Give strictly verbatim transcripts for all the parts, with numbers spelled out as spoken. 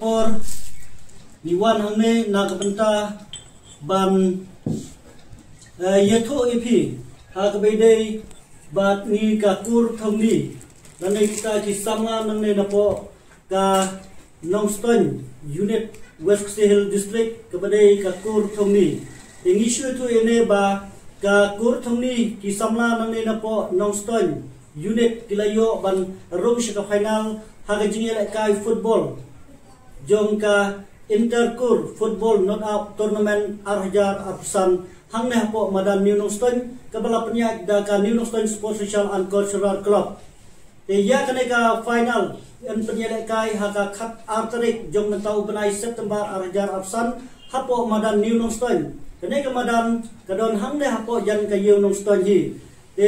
Por ngi wan hangne na ka bynta ban ïathuh ïa phi ha kaba ïadei bad ngi ka kur thong ni lane kita ki samla nangne napoh ka Nongstoiñ Unit, West Khasi Hills District, kaba dei ka kur thong ni. Te ngi shu ïathuh ïa ne ba ka kur thong ni ki samla nangne napoh Nongstoiñ Unit ki la ïoh ban rung sha ka final ha ka jingïalehkai football jong ka Inter Kur Football Knockout Tournament ar hajar arphew san hangne hapoh madan New Nongstoiñ, kaba la pynïaid da ka New Nongstoiñ Sports Social and Cultural Club. Te ïa kane ka final yn pynïalehkai ha ka khat ar tarik jong mynta u bnai September ar hajar arphew san hapoh madan New Nongstoiñ. Kane ka madan ka don hangne hapoh jan ka ïew Nongstoiñ hi. Te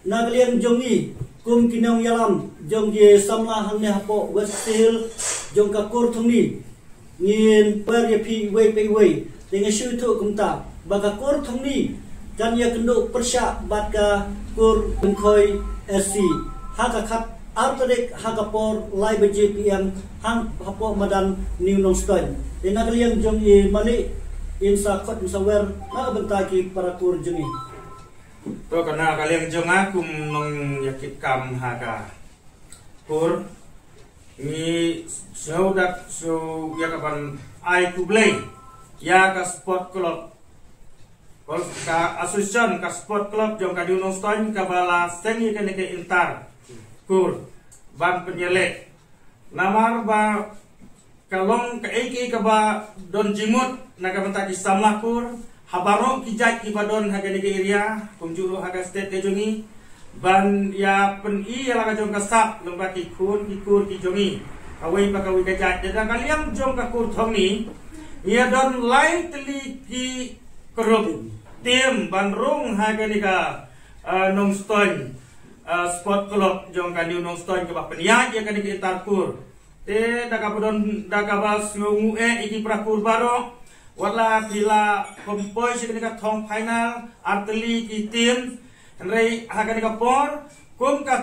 na ka liang jong ngi kum ki nongïalam jong ki samla hangne hapoh West Khasi Hills jong ka kur thong ni, ngin wer ïa phi iwei pa iwei. Te nga shu ïathuh kumta ba ka kur thong ni kan ïakynduh pyrshah bad ka kur Lyngkhoi S C ha ka khat ar tarik ha ka por lai baje P M hang hapoh madan New Nongstoiñ. Te na ka liang jong i Malik, in sa khot in sa wer na ka bynta ki para kur jong i. To, ka na ka liang jong nga kum nongïakit kam ha ka kur, ngi sngew da sngew ïa ka ban ai khublei ïa ka sport club, ka association, ka sport club jong ka New Nongstoiñ kaba la seng ïa kane ka Inter Kur ban pynïaleh. Namar ba ka long kaei kaei kaba don jingmut na ka bynta ki samla kur ha baroh ki jait kiba don ha kane ka area, kumjuh ruh ha ka state ka jong ngi, ban ïa pyni ïa la ka jong ka sap lyngba ki khun ki kur ki jong ngi kawei pa kawei ka jait. Te na ka liang jong ka kur thong ni ngi ïa don lai tylli ki group team ban rung ha kane ka, eh, Nongstoiñ, eh, Sport Club jong ka New Nongstoiñ kaba pynïaid ïa kane ka Inter Kur. Te da kaba don, da kaba sngewnguh eh ïa ki para kur baroh, wat la phi la pynpoi sha kane ka thong final ar tylli ki team, hynrei ha kane ka por kum ka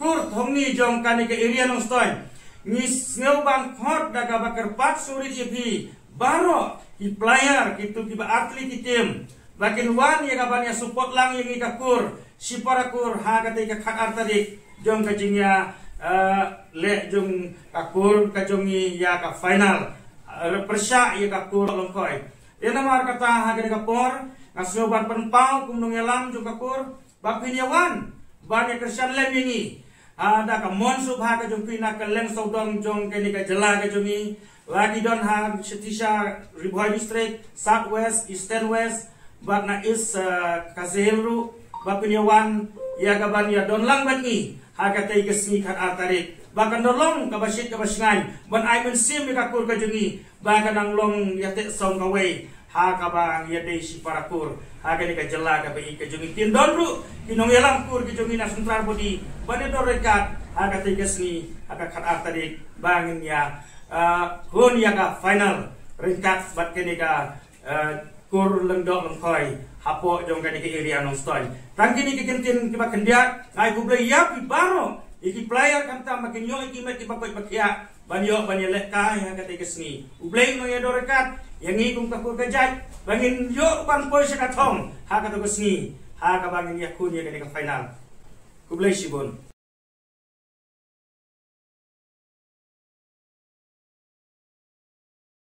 kur thong ni jong kane ka area Nongstoiñ ngi sngew ban khot da kaba kyrpad sngewrit ïa phi baroh ki player, kito kiba ar tylli ki team, ba kin wan ïa ka ban ïa support lang ïa ngi ka kur, shi para kur ha katei ka khat ar tarik jong ka jingïa, eh, leh jong ka kur ka jong ngi ïa ka final, eh, pyrshah ïa ka kur Lyngkhoi. Ïa namar kata ha kane ka por nga sngew ban pynpaw kum nongïalam jong ka kur ba phin ïa wan ban ïa kyrshan lem ïa ngi. Ah, da ka mon sngewbha ka jong phi na ka leng sawdong jong kane ka jylla ka jong ngi, la ki don ha shatei sha Ri Bhoi District, South West, Eastern West, bad na East, ah, Khasi Hills ruh, ba phin ïa wan ïa ka ban ïa don lang bad ngi ha katei ka sngi khat ar tarik, ba kan da long kaba shit kaba shngaiñ ban ai mynsiem ïa ka kur ka jong ngi, ba kan nang long ïa teh song kawei ha kaba ïa dei shi para kur ha kane ka jylla kaba ïeit ka jong ngi. Kin don ruh ki nongïalam kur ki jong ngi na central body ban ïa don ryngkat ha katei ka sngi ha ka khat ar tarik ba ngin ïa, ah, khun ïa ka final ryngkat bad kane ka, ah, kur Lyngdoh Lyngkhoi hapoh jong kane ka area Nongstoiñ. Tang kine ki kyntien kiba khyndiat, nga ai khublei ïa phi baroh, ïa ki player khamtam ba kin ïoh ïa ki met kiba koit ba khiah ban ïoh ban ïalehkai ha katei ka sngi. U Blei un ïa don ryngkat ïa ngi kum ka kur ka jait ba ngin ïoh ban poi sha ka thong ha katei ka sngi ha kaba ngin ïakhun ïa kane ka final. Khublei shibun.